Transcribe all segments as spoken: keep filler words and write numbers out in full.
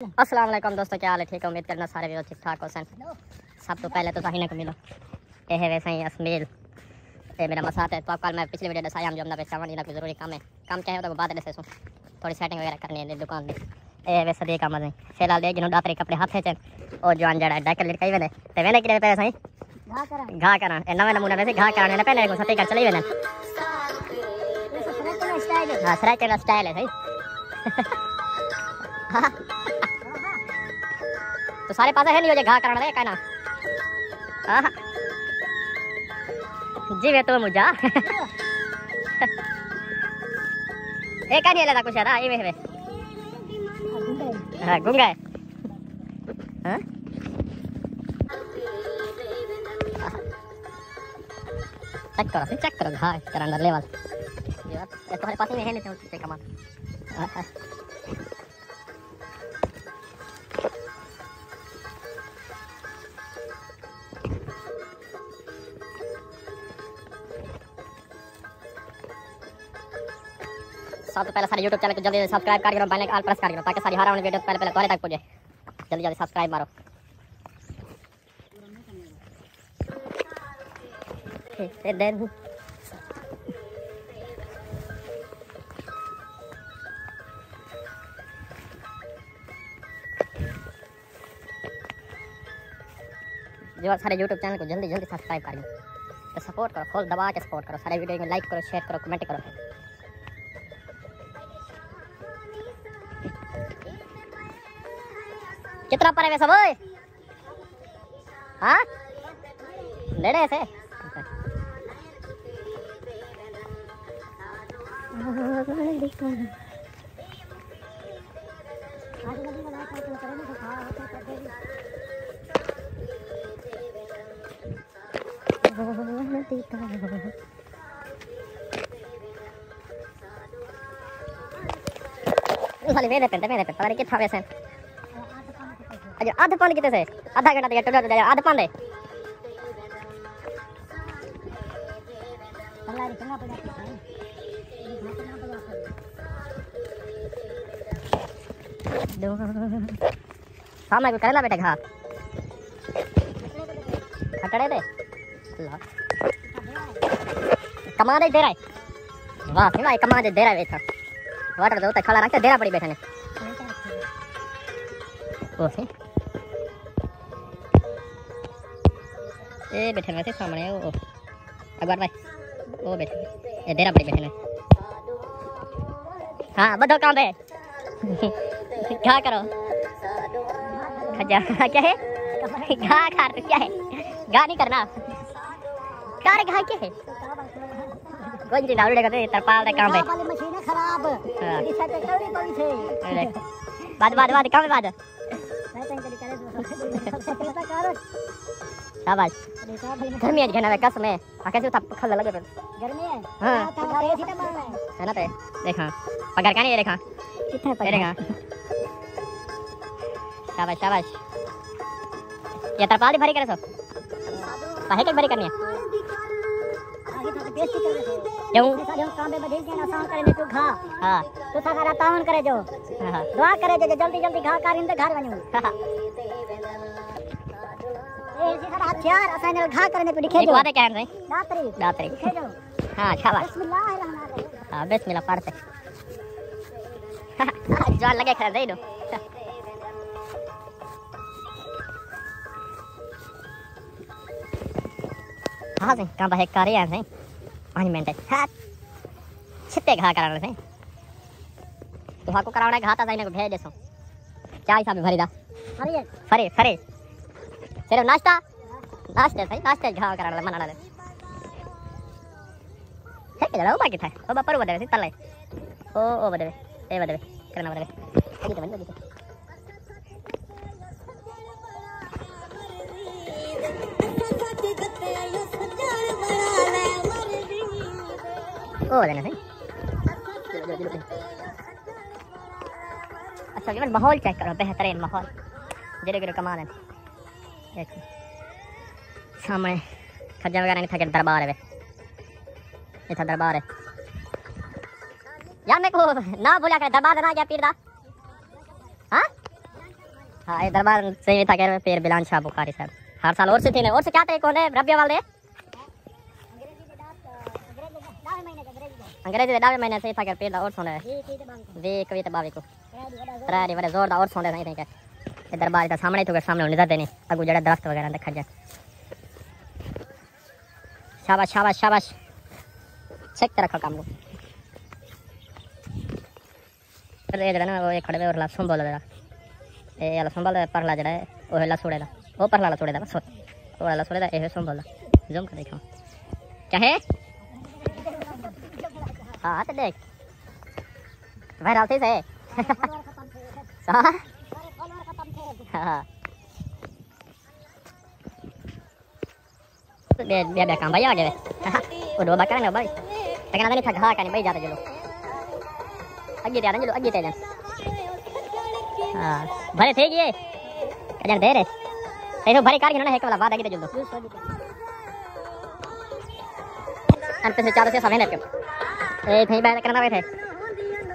السلام علیکم دوستو، کیا حال ہے؟ ٹھیک ہے، امید کرنا سارے ویور ٹھیک ٹھاک ہوسن۔ سب تو پہلے تو تساں انہاں کوں ملو، اے ہے ویسے ہی اسمیل، اے میرا مسات ہے۔ تو کل میں پچھلی ویڈیو ݙسایا ہم جو امدا پچھا ونڄ، انہاں کوئی ضروری کم ہے۔ کم کیا ہے، او تاں بعد ݙسیسوں، تھوڑی سیٹنگ وغیرہ کرنی ہے دکان دی۔ اے ویسے دی کم ہے، فی الحال ݙیکھ جنوں ݙاتری کپڑے ہتھ وچ ہن، او جوان جیڑھا ڈیکل لٹکائی ویندے۔ تے ویندے کݙے پئے سئیں؟ گھا کرݨ۔ گھا کرݨ۔ اے نویں نمونے ویسے گھا کرݨ ویندے پئے، لیکن سٹیکر چلی ویندے۔ اے سٹیکر دا سٹائل ہے۔ ہاں، سٹیکر دا سٹائل ہے، صحیح۔ ہاں۔ تو سارے پاسے ہے نہیں ہو جے گھا کرݨ دے، کہنا۔ ہاں۔ جی وے تو مجھا۔ اے کہنی لگا کچھ ہے، ایویں ہے۔ ہاں، گنگا ہے۔ ہاں؟ چیک کرو، چیک کرو، گھا کرݨ دا لیول۔ اے تہاݙے پاسے میں ہے نہیں تے کمال۔ سب توں پہلے ساݙے یوٹیوب چینل کوں جلدی سبسکرائب کر گھنو، بیل آئیکن آل پریس کر گھنو تاکہ ساݙی ہر آوݨ ویڈیو پہلے پہلے تہاݙے تک پڄے۔ جلدی جلدی سبسکرائب مارو۔ تے دیر ہوں۔ جو ساݙے یوٹیوب چینل کوں جلدی جلدی سبسکرائب کر ݙیو۔ تے سپورٹ کرو، فل دبا کے سپورٹ کرو۔ ساݙے ویڈیو کوں لائک کرو، شیئر کرو، کمنٹ کرو۔ کتنا پرے ویسا وہ؟ ہاں؟ نیڑے سے؟ سالی ویندے پن تے ویندے پن، پتہ نہیں کتھاں ویسن۔ اڄ ادھ پن کیتے سے، ادھا گھنٹہ تے ٹریا تے ادھ پن دے۔ سامݨے کوئی کریندا ٻیٹھے گھا۔ کھٹڑے تے۔ اللہ۔ کماں دے ڈیرہ ہے۔ واہ، سنگھ بھائی، کماں دے ڈیرہ ہے اتھاں۔ واٹر دے اُتے کھلا رکھ تے ڈیرہ بݨی ٻیٹھے نے۔ او سی۔ اے ٻیٹھے نے ویسے سامݨے، او، او۔ اکبر بھائی، او ٻیٹھے۔ اے ڈیرہ بݨی ٻیٹھے نے۔ ہاں، ٻدھو کانبے۔ گھا کرو۔ کھجا، کیا ہے؟ گھا کر، کیا ہے؟ گھا نہیں کرنا۔ کر گھا کیا ہے؟ کچھ نہیں، ناڑو لے کے ترپال دے کانبے۔ خراب والی مشین ہے، خراب۔ ہاں۔ جس سے تو چوری پوی تھے۔ بعد، بعد، بعد، کانبے بعد۔ شاباش۔ گرمی اچ گھنݨ دا قسم ہے۔ آکھے سی اتھاں پکھا لڳے پئے۔ گرمی ہے؟ ہاں۔ ہاں، اتھاں اے سی تے بند ہے۔ ہے نا تے؟ ݙیکھاں۔ پگھر کائنی، اے ݙیکھاں۔ کتھے اے پگھر؟ ݙیکھاں۔ شاباش، شاباش۔ اے ترپال دی بھری کرے سو؟ پاہے کیک بھری کرنی ہے؟ کیوں؟ ہاں۔ ہاں۔ دعا کرے جو جلدی جلدی گھا کر ہن تے گھر ونڄوں۔ اے سی ساݙا ہتھیار، اساں نال گھا کرݨ کوں ݙکھے جو۔ وعدے کہن سئیں۔ ݙاتری۔ ݙاتری۔ ݙکھے جو۔ ہاں، شاباش۔ بسم اللہ الرحمن الرحیم۔ ہاں، بسم اللہ پڑھ تے۔ جوان لڳے کھڑے دے ݙو۔ ہاں سئیں، کم بہے کارے آ سئیں۔ پنج منٹ۔ ہاں۔ چھتے گھا کراوݨے سئیں۔ تہاکوں کراوݨے گھا تاں سئیں، انہیں کوں بھیج ݙیسوں۔ چائے صاحب بھری دا۔ فری ہے۔ فری، فری۔ صرف ناشتہ؟ ناشتے سئیں، ناشتے گھا کراوݨے منع نہ لے۔ ہے کہ جڑا، او با کتھا ہے؟ او با پرو ودے سی تلے۔ او، او ودے، اے ودے، کرنا ودے۔ اگے تو ونڄ، اگے تو۔ او ودے نا سئیں۔ اچھا ویور، ماحول چیک کرو، بہترین ماحول۔ جڑے کرو کمال ہے۔ ݙیکھو۔ سامݨے کھجا وغیرہ نہیں تھا کہ دربار ہے۔ اتھا دربار ہے۔ یار میکوں ناں بھلیا کرے، دربار دا ناں کیا پیر دا؟ ہاں؟ ہاں، اے دربار سئیں اتھاں کر پیر بلال شاہ بخاری صاحب۔ ہر سال عرس تھیندے۔ عرس کیا تریک ہوندے؟ ربیع الاول دے؟ انگریزی دے ݙاویں مہینے سئیں اتھاں کر پیر دا عرس ہوندا ہے۔ ویہہ، اکویہہ تے ٻاویہ کوں۔ ترے ݙینھ وݙے زور دا عرس ہوندا ہے سئیں اتھاں کر۔ اے دربار دا سامݨے تھوکے سامݨے نظر دیندے۔ اڳوں جیڑھا درخت وغیرہ دے کھڑے۔ شاباش، شاباش، شاباش۔ سیک تے رکھو کم کوں۔ اے جیڑھا نا، او اے کھڑے وے، او والا سنبل والا۔ اے والا سنبل دا پرلا جیڑھا ہے، او ہے لسوڑے دا۔ او پرلا لسوڑے دا، بس۔ او والا لسوڑے دا، اے ہے سنبل دا۔ زوم کر ݙیکھاں۔ کیا ہے؟ ہاں، تے ݙیکھ۔ وائرل تھی سے۔ ہاں۔ ہاں۔ ٻیا، ٻیا، ٻیا کام بھائی آ ڳئے۔ او ݙو بکرے نے بھائی۔ ٹکنا نہیں تھا گھا کنے بھائی زیادہ جلو۔ اڳے تے آ جلو، اڳے تے آ۔ ہاں۔ بھرے تھی ڳئے۔ کجن دیر ہے۔ تے بھرے کر گھننا ہک والا بعد اڳے تے جلو۔ ان پسے چار سے سویں لے کے۔ اے تھئی بہت کرنا بیٹھے۔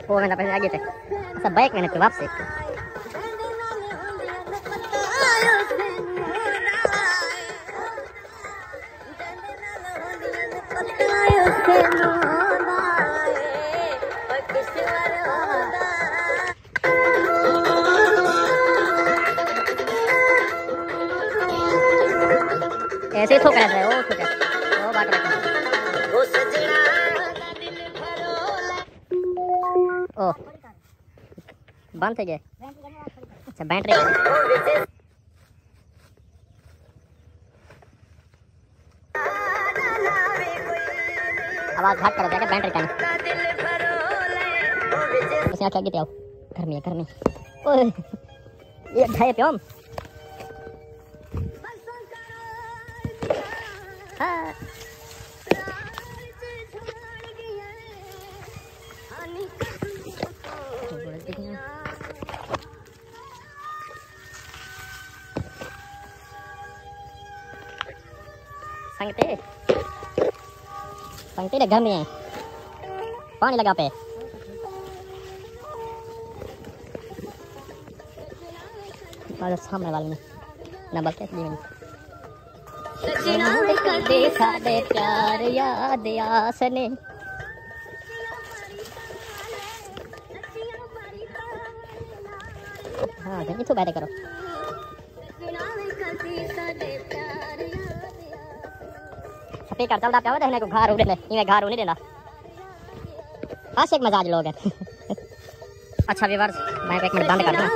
او ویندا پسے اڳے تے۔ سب بائک میں نے واپس۔ ایسے ہی تھوک رہتا ہے، وہ تھوک رہتا ہے، وہ بات رہتا ہے۔ او، بند تھی ڳئے۔ اچھا، بیٹری۔ آواز گھٹ کرو، کیا بیٹری کہیں۔ اسے آکھیا اڳے تے آؤ۔ گرمی ہے، گرمی۔ اوئے، یہ ڈھائے پیوم۔ ہاں۔ سنگتے، سنگتے دے گرمی ہے، پانی لگا پے۔ بس سامنے والی نے، نہ بلکہ اگلی نے۔ کدے ساڈے پیار یاد آسنے۔ ہاں، اتھوں بیٹھے کرو۔ سپیکر چلدا پیا ہووے تاں ہن کوں گھا رو ݙیندے، ایویں گھا رو نہیں ݙیندا۔ عاشق مزاج لوگ ہیں۔ اچھا ویورز، میں ایک منٹ بند کر دوں،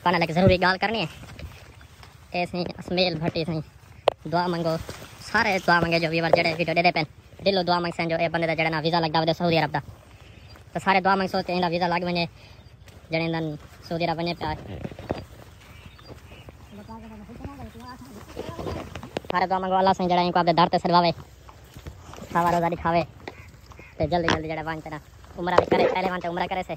تہاݙے نال ہک ضروری ڳالھ کرݨی ہے۔ اے سئیں اسمیل بھٹی سئیں، دعا منگو، سارے دعا منگے جو ویور جیڑھے ویڈیو ݙیہدے پئن۔ دلوں دعا منگسن جو اے بندے دا جیڑھا نا ویزا لڳدا ودے سعودی عرب دا۔ تے سارے دعا منگسو تے ایندا ویزا لڳ ونڄے، جیڑھے اندن سعودی عرب ونڄے پیا۔ سارے دعا منگو اللہ سئیں جیڑھا اینکوں آپدے در تے سݙواوے، کھاوا روزہ ݙکھاوے تے جلدی جلدی جیڑھا ونڄ تے نا عمرہ وی کرے، پہلے ونڄ تے عمرہ کرے سے۔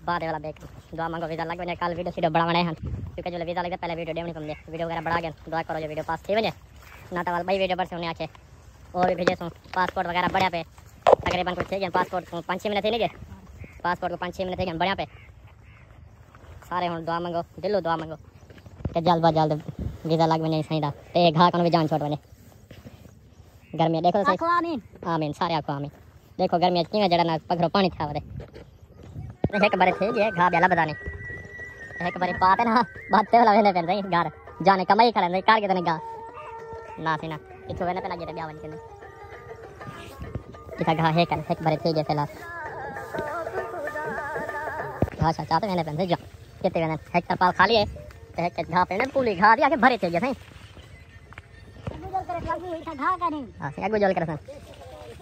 بعد والا بیک دعا منگو ویزا لڳ ونڄے۔ کل ویڈیو شیڈیو بݨاوݨے ہن، کیونکہ جو ویزا لڳدا پہلے ویڈیو ݙیوݨی پوندی ہے۔ ویڈیو وغیرہ بݨا ڳئے، دعا کرو جو ویڈیو پاس تھی ونڄے، نہ تاں ول ٻئی ویڈیو بݨسے انہیں آکھے۔ اور بھی بھیجے سوں، پاسپورٹ وغیرہ بݨیا پئے، تقریباً کچھ تھی ڳئے، پاسپورٹ کوں پنج چھ مہینے تھی ڳئے، پاسپورٹ کوں پنج چھ مہینے تھی ڳئے بݨیا پئے۔ سارے ہݨ دعا منگو، دلوں دعا منگو کہ جلد باز جلد ویزا لڳ ونڄے سئیں دا، تے گھا کنوں وی جان چھوٹ ونڄے۔ گرمی ݙیکھو تے سہی۔ آکھو آمین۔ آمین، سارے آکھو آمین۔ ݙیکھو گرمی اچ کیویں جیڑھا نا پگھرو پاݨی تھیا ودے۔ ہک بارے تھی ڳئے، گھا ٻیا لبھدا نہیں۔ ہک بارے پا تے نا، بعد تے ولا ویندے پئن سئیں گھر۔ جانے کمائی کھڑے سئیں، کر کے تے نہیں گھا۔ نہ سئیں نا، اتھوں ویندے پئن اڳے تے ٻیا ونڄ کے۔ اتھاں گھا ہے کن، ہک بارے تھی ڳئے فی الحال۔ گھا شا چا تے ویندے پئن سئیں جو۔ کتے ویندے، ہک ترپال خالی ہے، تے ہک گھا پئے نے پولی گھا دی آ کے بھرے تھی ڳئے سئیں۔ اڳوں جل کرے، اڳوں اتھاں گھا کائنی۔ ہاں سئیں، اڳوں جل کرے سئیں۔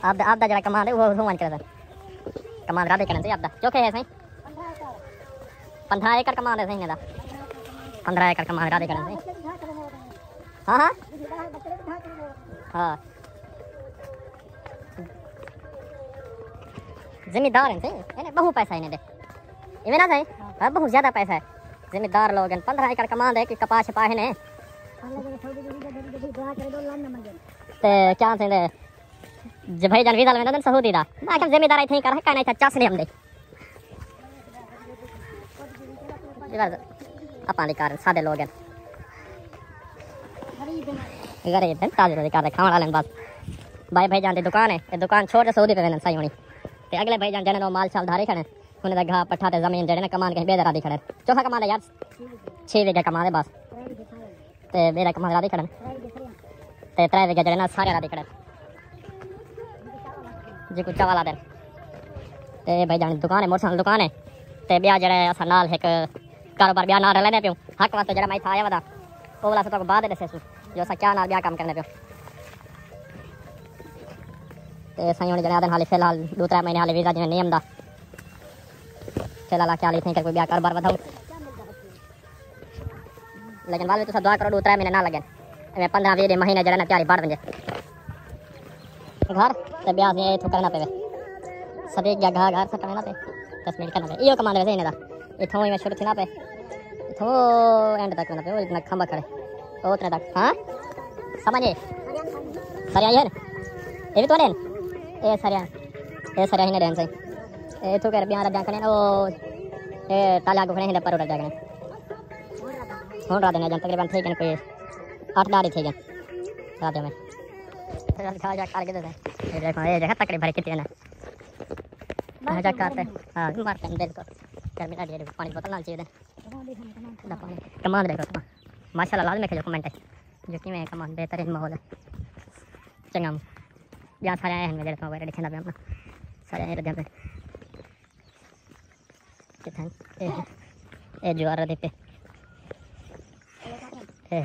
آپ دا، آپ دا جیڑھا کماند ہے، وہ اتھوں ونڄ کرے سئیں۔ کماند رادھے کرن سئیں آپ دا۔ چوکھے ہے سئیں؟ پندرہ ایکڑ کماند ہے سئیں انہیں دا۔ پندرہ ایکڑ کماند رادھے کرن سئیں۔ ہاں، ہاں۔ ہاں۔ زمیندار ہیں سئیں، انہیں ٻہوں پیسہ انہیں دے۔ ایویں نا سئیں؟ ہاں، ٻہوں زیادہ پیسہ ہے۔ زمیندار لوگ ہیں، پندرہ ایکڑ کماند ہے کہ کپاہ شپاہ ہیں۔ تے کیا سئیں دے؟ جے بھائی جان ویزا لویندا تاں سعودی دا۔ میں آکھیا زمیندار اتھے ہی کر، کائنا اتھے چس نہیں آندے۔ اپاں دی کار سادے لوگ ہیں۔ غریب ہیں، تاجر دی کار کھاون والے ہیں بس۔ بھائی، بھائی جان دی دکان ہے، اے دکان چھوڑ تے سعودی پہ ویندن سائیں ہونی۔ تے اگلے بھائی جان جنہاں نو مال شال دھارے کھڑے، انہاں دا گھا پٹھا تے زمین جڑے نے کمان کے بیدے رادی کھڑے۔ چوسا کمان ہے یار، چھ ویگھے کمان ہے بس۔ تے بیدے کمان رادی کھڑے۔ تے ترے ویگھے جڑے نا سارے رادی کھڑے۔ جی کو چاول آدن۔ تے بھائی جان دکان ہے، موٹر سائیکل دکان ہے۔ تے بیا جڑا ہے اساں نال ہک کاروبار بیا نال رلیندے پیوں۔ حق واسطے جڑا میں اتھاں آیا ودا، او والا اساں تہاکوں بعد ݙسیسوں جو اساں کیا نال بیا کم کریندے پیوں۔ تے سائیں ہن جڑے آدن حالی فی الحال ݙو ترے مہینے حالی ویزا جیویں نیم دا۔ فی الحال آکھیا حالی اتھیں کر کوئی بیا کاروبار ودھاؤں۔ لیکن ول وی تساں دعا کرو، ݙو ترے مہینے نہ لڳن، ایویں پندرہ ویہہ ݙے مہینے جڑے نا تیاری بݨ ونڄے۔ گھر تے بیا سے اتھوں کرنا پے۔ صدیق گیا گھا گھر سٹنا پے۔ تسمیل کرنا پے۔ ایہو کماندے ویسے انہاں دا۔ اتھوں ہی میں شروع تھینا پے۔ اتھوں اینڈ تک کرنا پے۔ او اتنا کھمبا کھڑے۔ او اتنے تک۔ ہاں؟ سمجھے؟ سریا یہ ہے نا؟ یہ بھی تو ہے نا؟ اے سریا۔ اے سریا ہی نہیں رہن سہی۔ اے اتھوں کر بیاں رجا کھڑے نا، او اے تالا کو کھڑے ہیں پر رجا کھڑے۔ ہن رات نے جان تقریباً تھے گن کوئی اٹھ ݙاہ ݙینھ تھی ڳئے راتیں میں۔ پھر کھا جا کر کے دے۔ یہ دیکھو، یہ دیکھو، تکڑی بھری کتنی ہے نا۔ کھا جا کر تے۔ ہاں، مار کے بالکل۔ گرمی لڳ رہی ہے، پانی بوتل نال چاہیے۔ ٹھنڈا پانی۔ کمان دیکھو، ماشاءاللہ، لازمی کھلو کمنٹ ہے۔ جو کیویں کمان بہترین ماحول ہے۔ چنگا۔ یا سارے آئے ہیں، میرے کو ڈکھنا پیا۔ سارے آئے رہتے ہیں۔ کتھاں؟ اے، اے جوار دے پے۔ اے،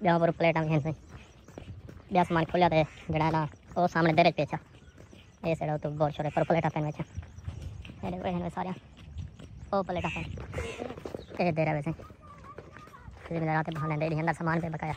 ٻیا پر پلیٹاں وی ہن سائیں۔ ٻیا سامان کھلیا تے جڑا نا، او سامݨے دیرے پے چھا۔ اے سڑا تو بور شورے پر پلیٹاں پین وچ۔ اے ݙیکھو، اے ہن سارے۔ او پلیٹاں پین۔ اے دیرے وچ۔ زمیندار آتے بہانے دے اندر سامان پے بقایا۔